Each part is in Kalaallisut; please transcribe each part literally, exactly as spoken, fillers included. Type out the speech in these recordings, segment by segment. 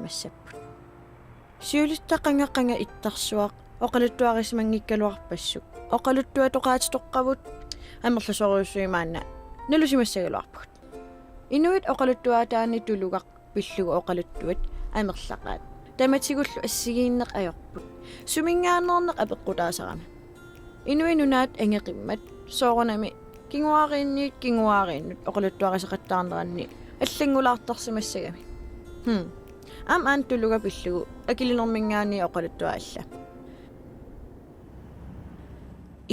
oqaluttuarisimassapput. Siulitta qanga qanga ittarsuaq oqaluttuarisimanngikkaluarpassuk oqaluttuatoqaatitoqqavut amerlasoorujussuit maanna nalusimassagaluarpugut. Inuit oqaluttuaataanni tulugaq pillugu oqaluttuat amerlaqaat. Tamatigullu assigiinneq ajorput. Suminngaanneerneq apeqqutaasarami. Inuit nunaat angeqimmat soorunami kinguaariinniit kinguaariinnut oqaluttuarisaqattaarneranni allanngulaartarsimassagami. Hmm. Aamma aana tulugaq pillugu akilinerminngaanniit oqaluttuaat alla.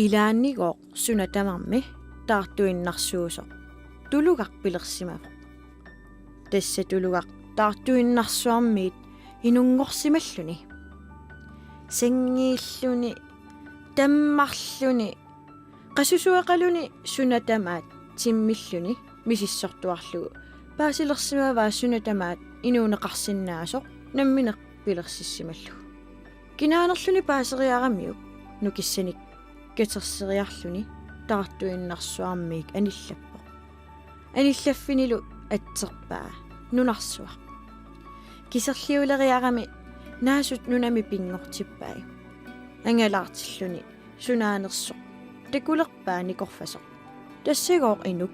Ilaannigooq suna tamarmi taartuinnarsuusoq. Tulugaq pilersimavoq. Tassa Tulugaq taartuinnarsuarmiit inunngorsimalluni. Sanngiilluni, tammarluni, qasusuaqaluni suna tamaat timmilluni misissortuarlugu paasilersimavaa suna tamaat inuuneqarsinnaasoq nammineq pilersissimallugu. Kinaanerluni paaseriaramiuk nukissanik katerseriarluni taartuinnarsuarmiik anillappoq. Anillaffinilu atserpaa nunarsuaq. Kiserliuleriarami naasut nunami pinngortippai. Angalaartilluni sunaanersoq takulerpaa nikorfasoq. Tassagooq inuk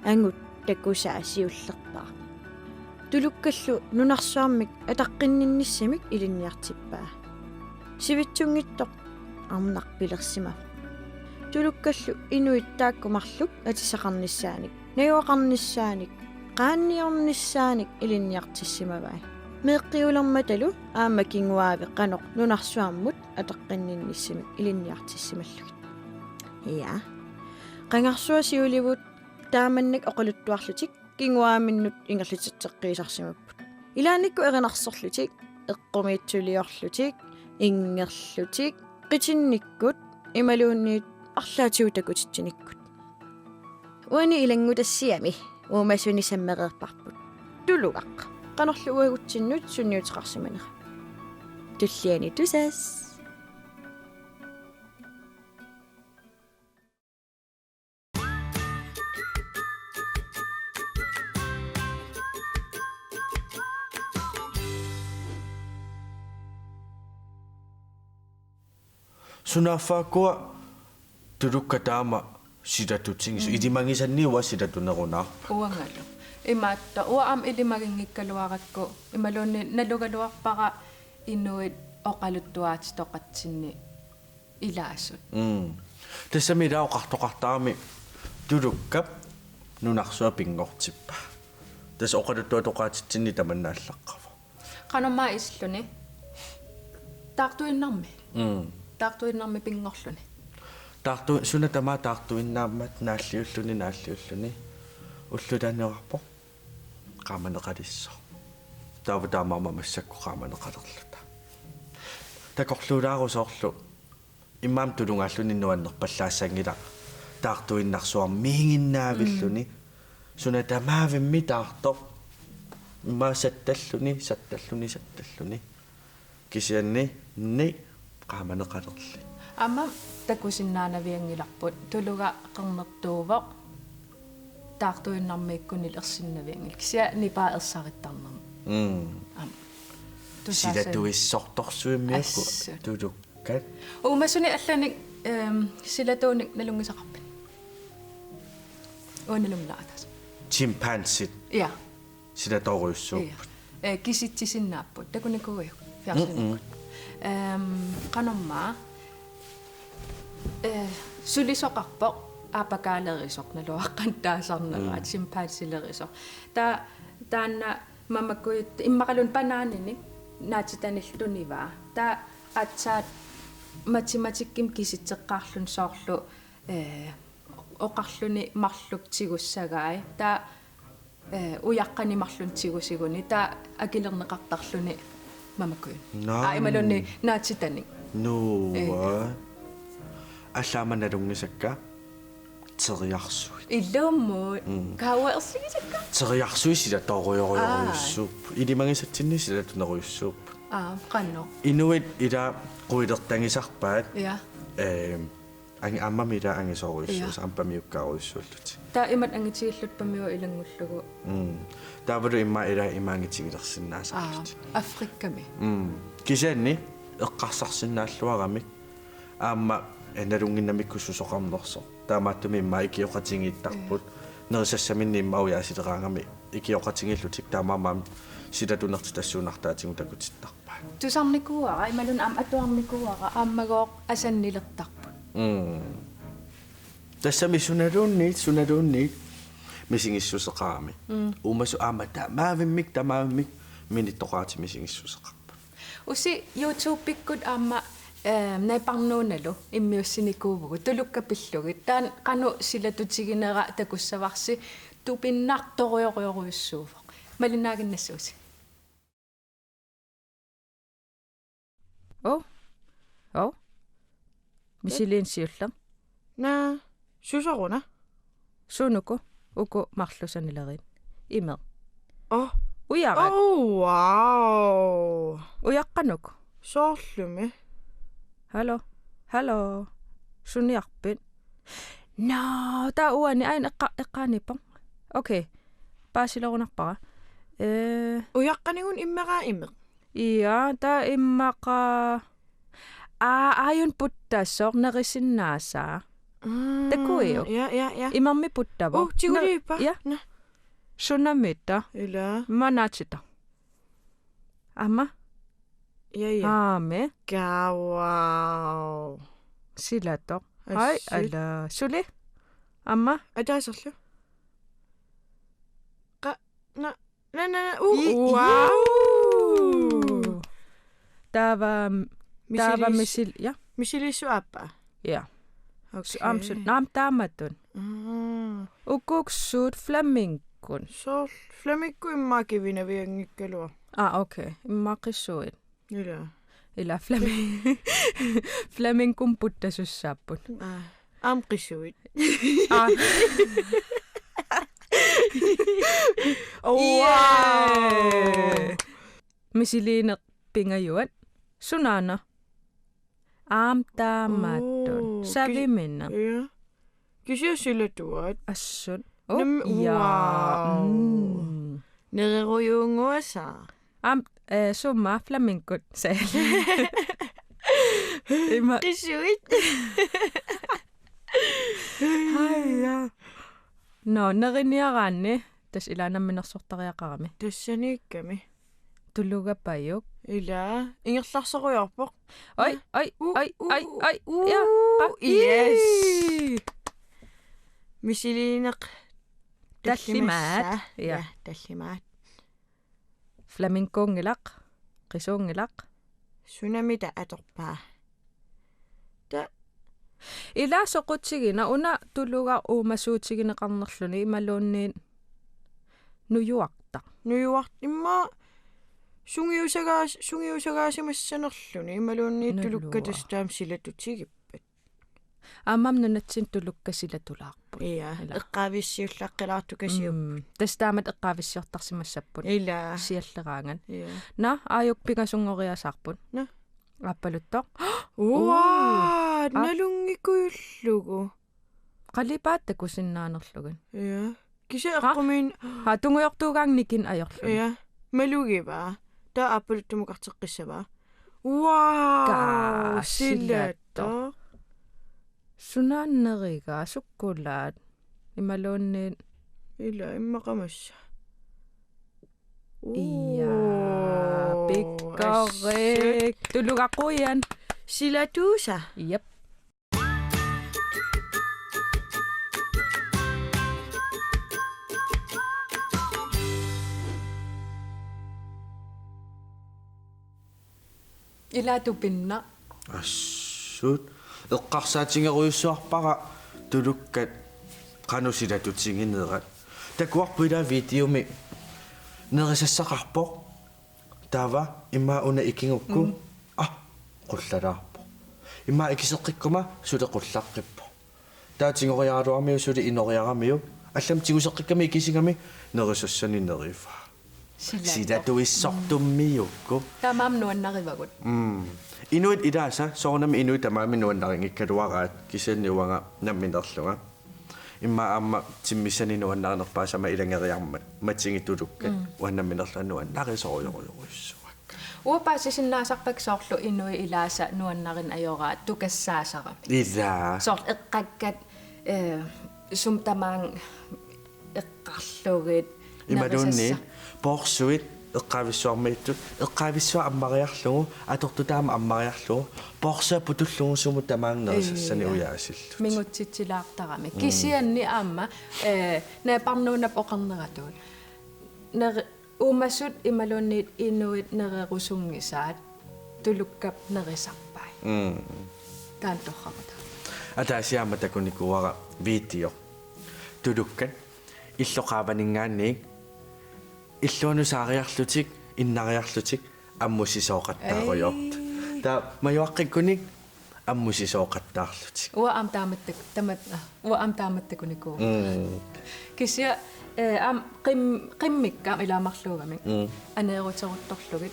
angut takusaa siullerpaaq. Tulukkallu nunarsuarmik ataqqinninnissamik ilinniartippaa. Sivitsunngitsoq arnaq pilersimavoq. Tulukkallu inuit taakku marluk atisaqarnissaanik, najugaqarnissaanik, qaanniornissaanik ilinniartissimavai. Meeqqiulermatalu aamma kinguaavi qanoq nunarsuarmut ataqqinninnissamik ilinniartissimallugit. Ja. Qangarsuaq siulivut taamannak oqaluttuarlutik kinguaaminnut ingerlatitseqqiisarsimapput. Ilaannikkut erinarsorlutik, eqqumiitsuliorlutik, inngerlutik, qitinnikkut, imaluunniit arlaatigut takutitsinikkut. Uani ilanngutassiami uumasuni sammereerparput. Tulugaq. Qanorlu uagutsinnut sunniuteqarsimanera. Tulliani tusas. Sunaaffaakkua Tulukka taama silatutigisoq. Mm. Ilimagisanni uanga silatunerunaarpa? Uangalu. Imaattoq uanga aamma ilimaginngikkaluarakku imaluunniit nalugaluarpara inuit oqaluttuaatitoqatsinni ilaasut. Mm. Tassami ila oqartoqartarami Tulukkap nunarsuaq pinngortippaa. Tassa oqaluttuatoqaatitsinni tamanna allaqqavoq. Qanormaa isilluni. Taartuinnarmi. Mm. Taartuinnarmi pinngorluni. Taartu-, suna tamaat taartuinnaammat naalliulluni, naalliulluni. Ullut taanna oqarpoq. Qaamaneqalissaaq. Taava taamaammat massakkut qaamaneqalerluta. Takorluulaarusoorlu. Immaqa tulugaalluni nuannerpallaassanngilaq taartuinnarsuarmiiginnaavilluni. Mm. Suna tamaavimmi taartoq. Immaqa sattalluni, sattalluni, sattalluni. Kisianni ni qaamaneqalerli. Aamma takusinnaanavianngilarput Tulugaq qernertuuvoq taartuinnarmiikkunillu ersinnavianngilaq. Kisianni nipaa ersarittarnermi. Mm. Aamma. Tusaasaani. Silatuissortorsuimmiukku. Assut. Tuluk- Kat. Uumasuni allanik, ehm, silatuunik nalunngisaqarpit? Uanga nalunngilara tassa. Chimpansit. Ja. Silatoorujussuupput. Ja. Eh, kisitsisinnaappugut. Takunikuuiuk. Fjernsynimut. Mm-mm. Ehm, qanormaa. Eh, sulisoqarpoq aapakaalerisoq naluara qanoq taasarneraat. Mm. Chimpansilerisoq. Ta-, taanna mamakujut immaqaluunniit banaaninik naatitanillu tunivaa. Taava aatsaat matematikkimi kisitseqqaarluni soorlu, eh, oqarluni marluk tigussagai. Taava, eh, ujaqqanik marlunnik tigusiguni. Taava akilerneqartarluni mamakujut. Naa. Aa, imaluunniit naatitanik. Nuu. Eh. Allaat aamma nalunngisakka. Teriarsuit. Ilumut. Mm. Kaua ersigisakka? Teriarsuit silatoorujorujorujussuupput. Aa. Ilimagisatsinni silatunerujussuupput. Aa, qanoq. Inuit ila quilertagisarpaat. Ja. Ehm, ang-, aammami ila angisoorujussuusut, ja, aamma pamiukkaarujussuullutik. Taava imatut angitigillutik pamiua ilanngullugu. Mm. Taavalu immaqa ila ima angitigilersinnaasarlutik. Aa, Afrikami. Mm. Kisianni eqqarsarsinnaalluaramik. Aamma, eh, nalunnginnamikku susoqarnersoq. Taamaattumik immaqa ikioqatigiittarput. Mm. Nerisassaminnik immaqa ujaasileraangami ikioqatigiillutik taamaammat silatunertik tassuunartaatigut takutittarpaat. Tusarnikuuara, imaluunniit aamma atuarnikuuara, aammagooq asannilertarput. Mm. Tassami sunaluunniit, sunaluunniit misigissuseqarami. Mm. Uumasut aamma tamaavimmik, tamaavimmik minittoqaatit misigissuseqarput. Usi YouTubekkut aamma, eh, Naiparnuunalu immiussinikuuvugut, Tulukka pillugit. Taanna qanoq silatutiginera takussavarsi, Tupinnartorujorujorujussuuvoq. Malinnaaginnassuusi. Oh. Oh. Misiliineq siulleq. Naa, susoruna. Sunuku, uku marluk sanileriit. Imeq. Oh. Ujarat. Oh, wow. Ujaqqat uku. Soorlumi. Hallo. Hallo. Suniarpit? Nå, taava uani ain eqqa-, eqqaaniippoq. Okay. Paasilerunarpara. Eh. Ujaqqanigut immaqa imeq. Ja, taava immaqa. Aa, aajuna puttasoq nerisinnaasaa. Aa, takuiuk. Ja, ja, ja. Imermik puttavoq. Uh, tiguliippa. Ner-, ja. Nå. Sunamita. Ila. Manatsita. Aamma. Ja, ja. Aamma. Kawau. Silatoq. Hai, assut. Ala. Suli. Aamma. Ataaserlu. Qa-, na, na, na, na. Uh, i-, wow. Juu. Taava, taava misil-, misil-, ja. Misiliissup aappaa. Ja. Okay. Su-, aamma su-, naamik taamatut. Mm. Uku suut flamingot. Soorlu flamingo immaqa kivinavianngikkaluaq. Ah, okay. Immaqa qisuit. Ila. Ila flami-, flamingomik puttasussaapput. Ah. Aamma qisuit. Ah. Oh, wow. Yay. Misiliineq pingajuat. Sunaana? Aamma taamatut. Oh, ki-, savimineq. Ja. Kisianni silatuaat. Assut. Oh, nam-, ja. Wow. Mm. Nererujuunnguasaaq. Aamma, eh, summa flamingot sal. Ima. Qisuit. Hai, ja. Nå, neriniaraanni. Tassa ila namminersortariaqarami. Tassaniikkami. Tulugapajuk. Ila, ingerlarsorujoorpoq. Oi, oi, u-, oi, u-, oi, oi. U-, ja, qa-, yes. Ii. Misiliineq. Tallimaat. Tallimassa. Ja. Ja, tallimaat. Flamingonngilaq, qisuunngilaq. Sunamita atorpaa? Ta- Ila soqutiginaq una tulugaq uumasuutigineqarnerluni imaluunniit nujuartaq. Nujuart-, immaqa sungiusagaas-, sungiusagaasimassanerluni imaluunniit naluara. Tulukkat tassa taama silatussapput. Aammami nunatsinni tulukkat silatulaarput. Ja, ila. Eqqaavissiullaqqilaartukasiupput. Mm, tassa taamatut eqqaavissiortarsimassapput. Ila. Sialleraangat. Ja. Naa, aajuku pingasunngoriasaarput. Naa. Aappaluttoq. Uaa, aa. Nalunngikujullugu. Qalipaat takusinnaanerlugit. Ja. Kisianni eqqumiin. Ha, tungujortuugaangat nikinneq ajorluni. Ja. Malugivaa. Taava aappaluttumut ukarteqqissavaa. Wow, kaa, silattoq. Silattoq. Sunaana nerigaa, sukkulaat. Imaluunniit. Ila, immaqa massa. Ja, oo, pikkorik. Assut. Tulugaq qujan. Silatuusa. Jep. Ila tupinnaq. Assut. Eqqarsaatigerujussuarpara tulukkat qanoq silatutiginerat. Takuarput ila videomi nerisassaqarpoq. Taava immaqa una ikigukku. Mm. Ah, qullalaarpoq. Immaqa ikiseqqikkuma suli qullaqqippoq. Taava tigoriaraluaramiuk suli inoriaramiuk. Allamik tiguseqqikkami ikisigami nerisassanik nerivaa. Silattoq. Silatuissortummiukku. Mm. Taamaammat nuannarivagut. Mm. Inuit ilaasa, soorunami inuit tamarmik nuannarinngikkaluaraat, kisianni uanga namminerlunga. Immaqa aamma timmissanik nuannarinerpaasama ilageriarmat, matigut tulukkat, mm, uanga namminerlunga nuannarisorujorujussuakka. Uanga paasisinnaasarpakka soorlu inuit ilaasa nuannarineq ajoraat tukassaasarami. Ilaa. Soorlu eqqakkat, eh, sumut tamaanga eqqarlugit. Imaluunniit, nerissassa-, poorsuit eqqaavissuarmiittut, eqqaavissuaq ammariarlugu, atortut taama ammariarlugu, poorsuaq putullugu sumut tamaanga nerisassanik, ii, ja, ujaasillutik. Mingutsitsilaartarami. Mm. Kisianni aamma, eh, naapernuunap oqarneratut. Ner-, uumasut imaluunniit inuit nererusunngisaat tulukkap nerisarpai. Mm. Taanna torramata. Ataasiarmat takunikuuara video. Tulukkat illoqaavaninngaanniit illuanusaariarlutik, innariarlutik, ammusisooqattaarujoortut. Ei. Taava majuaqqikkunik ammusisooqattaarlutik. Uanga aamma taamattak-, tamat-, ah, uanga aamma taamattakunikuuvoq. Mm. Kisianni, eh, aamma qim-, qimmikka ilaamarluugamik. Mm. Aneeruteruttorlugit.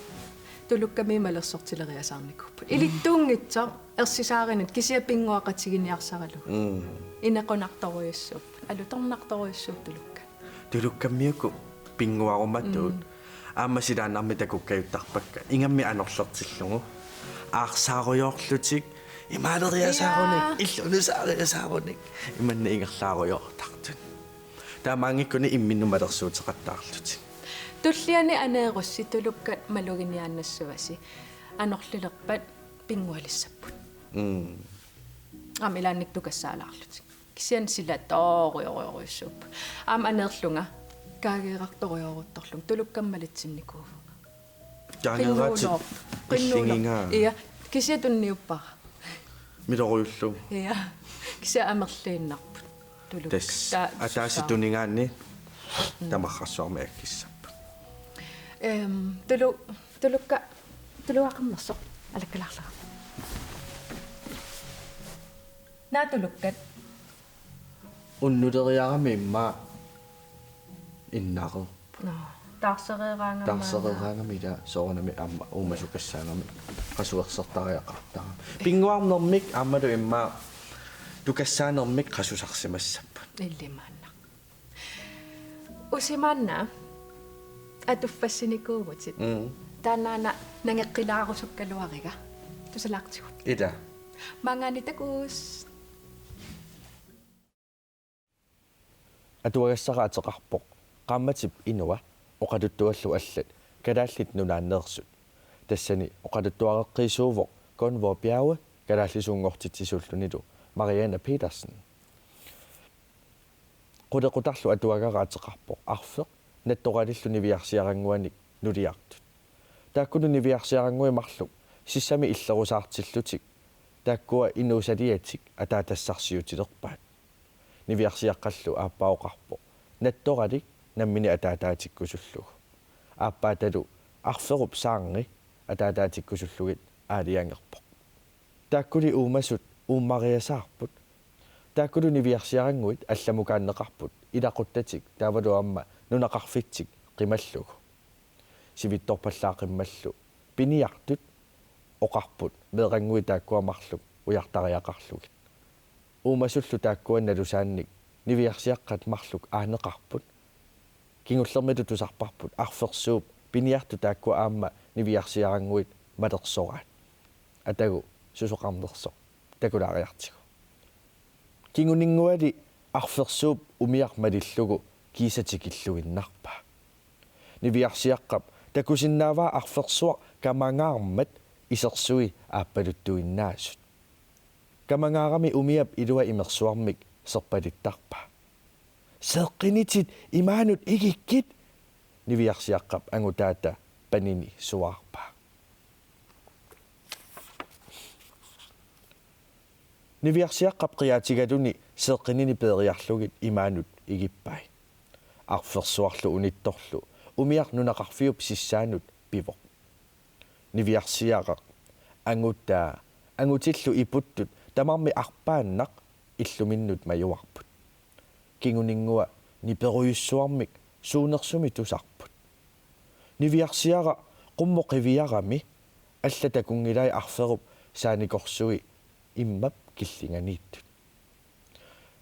Tulukkamiit malersortileriasaarnikuupput. Ilittuunngitsoq ersisaarinit kisianni pinnguaqatiginiarsaralugu. Mm. Inequnartorujussuupput. Alutornartorujussuupput tulukkat. Tulukkammiuku pinnguarumatuut. Mm. Aamma silaannarmik takukkajuttarpakka. Ingammik anorlertillugu. Aarsaarujoorlutik. Imaaleriasaarunik. Jaa. Illuanusaariasaarunik. Imanna ingerlaarujoortartut. Taamaanngikkunik imminnut malersuuteqattaarlutik. Tulliani aneerussi tulukkat maluginiaannassavasi. Anorlilerpat pinngualissapput. Mm. Aamma ilaannikkut tukassaalaarlutik. Kisianni silatoorujorujorujussuupput. Aamma aneerlunga kaageerartorujoruttorlunga tulukkamik malitsinnikuuvunga. Kaageeraatsit qinnuuloor-, qinnuuloor-, illiginga. Ia, kisianni tunniuppara. Milorujullugu. Ia, kisianni amerliinnarput. Tuluk-, tassa taa-, ataaseq tunigaanni. Mm. Tamarsuarmik akissapput. Ehm, tulu-, tulukka-, tuluaqarnersoq alakkalaarlara. Naak tulukkat? Unnuleriarami immaqa innareerput. Nå, taarsereeraangama. Taarsereeraangami ila soorunami aamma uumasukassaagami qasuersertariaqartarami. Pinnguarnermik aammalu immaqa tukassaanermik qasusarsimassapput. Illit maanna. Usimaanna atuffassinikuuvutit. Mm. Taannaana nangeqqilaarusukkaluariga. Tusalaartigu. Ila. Maanngaanniit takuss. Atuagassara ateqarpoq Qaammatip inua, oqaluttuallu allat Kalaallit Nunaanneersut. Tassani oqaluttuareqqiisuuvoq Gunvor Bjerge kalaallisuunngortitsisuullunilu Mariane Petersen. Qulequtarlu atuagara ateqarpoq Arfeq nattoralillu niviarsiarannguanik nuliartut. Taakkulu niviarsiaranngui marluk sissami illerusaartillutik taakkua inuusaliatik ataatassarsiutilerpaat. Niviarsiaqqallu aappaa oqarpoq nattoralik nammineq ataataatikkusullugu. Aappaatalu Arferup saarngi ataataatikkusullugit aalajangerpoq. Taakkuli uumasut uummariasaarput. Taakkulu niviarsiarannguit allamukaanneqarput ilaquttatik taavalu aamma nunaqarfitsik qimallugu. Sivitsorpallaaqimmallu piniartut oqarput meerannguit taakkua marluk ujartariaqarlugit. Uumasullu taakkua nalusaannik niviarsiaqqat marluk aaneqarput. Kingullermilu tusarparput arfersuup piniartut taakkua aamma niviarsiarannguit malersoraat. Atagu susoqarnersoq takulaariartigu. Kinguninnguali arfersuup umiaq malillugu kiisa tikilluinnarpaa. Niviarsiaqqap takusinnaavaa arfersuaq kamangaarmat isersui aappaluttuinnaasut. Kamangaarami umiap ilua imersuarmik serpalittarpaa. Seeqqinitit imaanut igikkit, niviarsiaqqap angutaata panini suaarpaa. Niviarsiaqqap qiaatigaluni seeqqinini peeriarlugit imaanut igippai. Arfersuarlu unittorlu umiaq nunaqarfiup sissaanut pivoq. Niviarsiaraq angutaa angutillu iputtut tamarmik arpaannaq illuminnut majuarput. Kinguninngua niperujussuarmik suunersumik tusarput. Niviarsiaraq qummut qiviarami allat takunngilai arferup saanikorsui immap killinganiittut.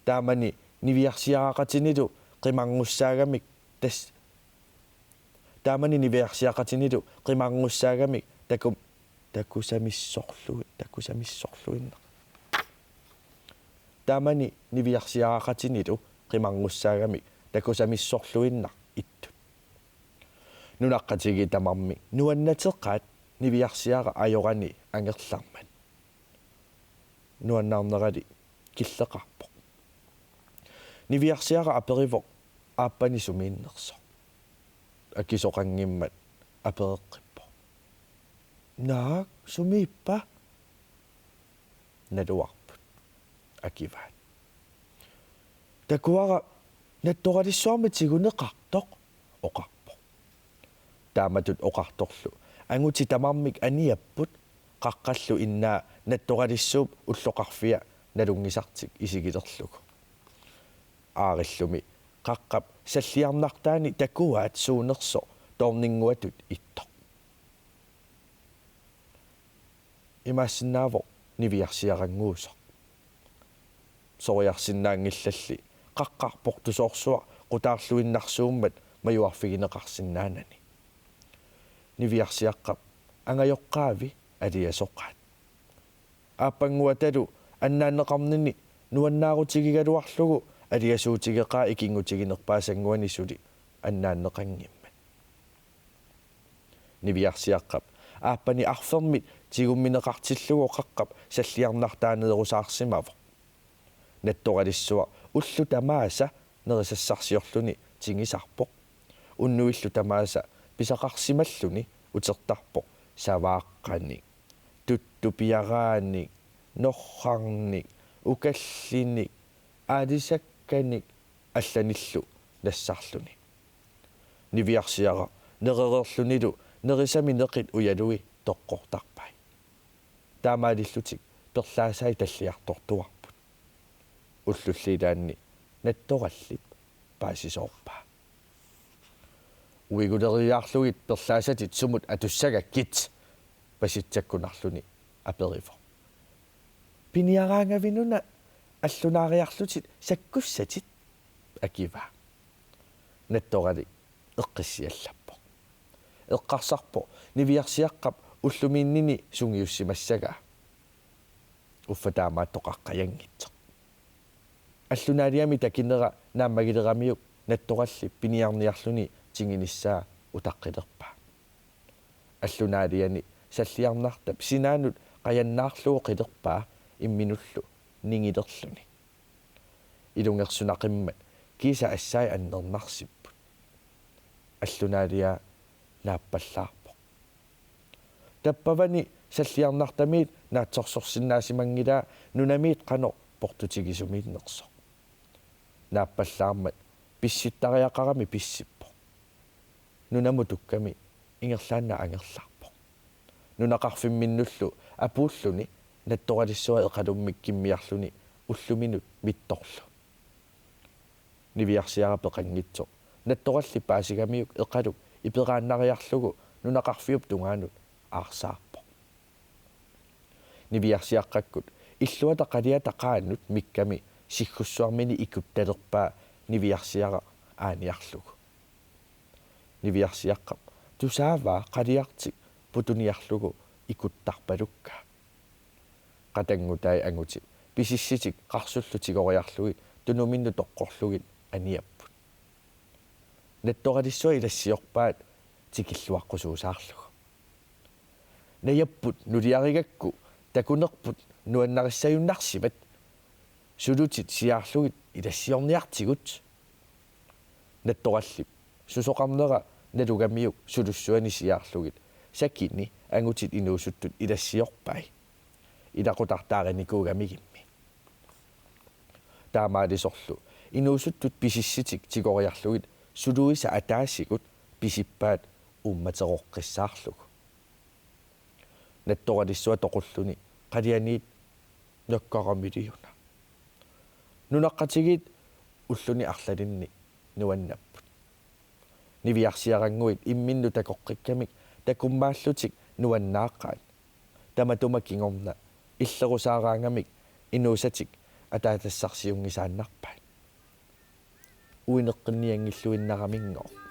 Taamani niviarsiaraqatinilu qimarngussaagamik tas-, taamani niviarsiaqatinilu qimarngussaagamik taku-, takusamissorlu-, takusamissorluinnaq. Taamani niviarsiaraqatinilu qimarngussaagamik takusamissorluinnaq ittut. Nunaqqatigiit tamarmik nuannateqaat niviarsiaraq ajorani angerlarmat. Nuannaarnerali killeqarpoq. Niviarsiaraq aperivoq aappani sumiinnersoq. Akisoqanngimmat apereqqippoq: Naak, sumiippa? Naluarput, akivaat. Takuara "Nattoralissuarmi tiguneqartoq," oqarpoq. Taamatut oqartorlu angutit tamarmik aniapput, qaqqallu innaa nattoralissuup ulloqarfia nalunngisartik isigilerlugu. Aarillumi qaqqap salliarnartaani takuaat suunersoq toorninnguatut ittoq. Imaassinnaavoq niviarsiarannguusoq. Soriarsinnaanngillalli qaqqaq portusoorsuaq qutaarluinnarsuummat majuarfigineqarsinnaanani. Niviarsiaqqap angajoqqaavi aliasoqaat. Aappannguatalu annaanneqarnini nuannaarutigigaluarlugu aliasuutigeqaa ikinngutiginerpaasannguani suli annaanneqanngimmat. Niviarsiaqqap aappani arfermit tigummineqartillugu qaqqap salliarnartaaneerusaarsimavoq. Nattoralissuaq ullut tamaasa nerisassarsiorluni tingisarpoq. Unnuillu tamaasa pisaqarsimalluni utertarpoq savaaqqanik, tuttupiaraanik, norrarnik, ukallinik, aalisakkanik allanillu nassarluni. Niviarsiaraq nerereerlunilu nerisami neqit ujalui toqqortarpai. Taamaalillutik perlaasai talliartortuarput. Ullulli ilaanni nattorallip paasisoorpaa. "Uiguleriiaarlugit perlaasatit sumut atussagakkit?" pasitsakkunarluni aperivoq. "Piniaraangavinuna allunaariarlutit sakkussatit," akivaa. Nattoralik eqqissiallappoq. Eqqarsarpoq niviarsiaqqap ullumiinnini sungiussimassagaa. Uffa taamaattoqaqqajanngitsoq. Allunaaliami takinera naammagileramiuk nattorallip piniarniarluni tinginissaa utaqqilerpaa. Allunaaliani salliarnartap sinaanut qajannaarlugu qilerpaa imminullu ningilerluni. Ilungersunaqimmat kiisa assai annernarsipput. Allunaalia naappallaarpoq. Tappavani salliarnartamiit naatsorsorsinnaasimanngilaa nunamiit qanoq portutigisumiinnersoq. Naappallaarmat pissittariaqarami pissippoq. Nunamut tukkami ingerlaannaq angerlarpoq. Nunaqarfimminnullu apuulluni nattoralissua Eqalummik kimmiarluni ulluminut mittorlu. Niviarsiaraq peqanngitsoq nattorallip paasigamiuk Eqaluk iperaannariarlugu nunaqarfiup tungaanut aarsaarpoq. Niviarsiaqqakkut illuata qaliata qaanut mikkami siggussuarmini ikuttalerpaa niviarsiaraq aaniarlugu. Niviarsiaqqap tusaavaa qaliartik putuniarlugu ikuttarpalukkaa. Qatanngutai angutit pisissitik qarsullu tigoriarlugit tunuminnut toqqorlugit aniapput. Nattoralissua ilassiorpaat tikilluaqqusuusaarlugu. Najapput nuliarigakku takunerput nuannarissajunnarsivat, sulutit siaarlugit ilassiorniartigut. Nattorallip susoqarnera nalugamiuk sulussuani siaarlugit sakini angutit inuusuttut ilassiorpai. Ilaqutartaarinikuugamigimmi. Taamaalisorlu inuusuttut pisissitik tigoriarlugit suluisa ataasigut pisippaat uummateroqqissaarlugu. Nattoralissua toqulluni qalianiit nakkaramiliuna. Nunaqqatigiit ulluni arlalinni nuannapput. Niviarsiarannguit imminnut takoqqikkamik takummaallutik nuannaaqaat. Tamatuma kingorna illerusaaraangamik inuusatik ataatassarsiunngisaannarpaat. Uineqqinnianngilluinnaraminngoq.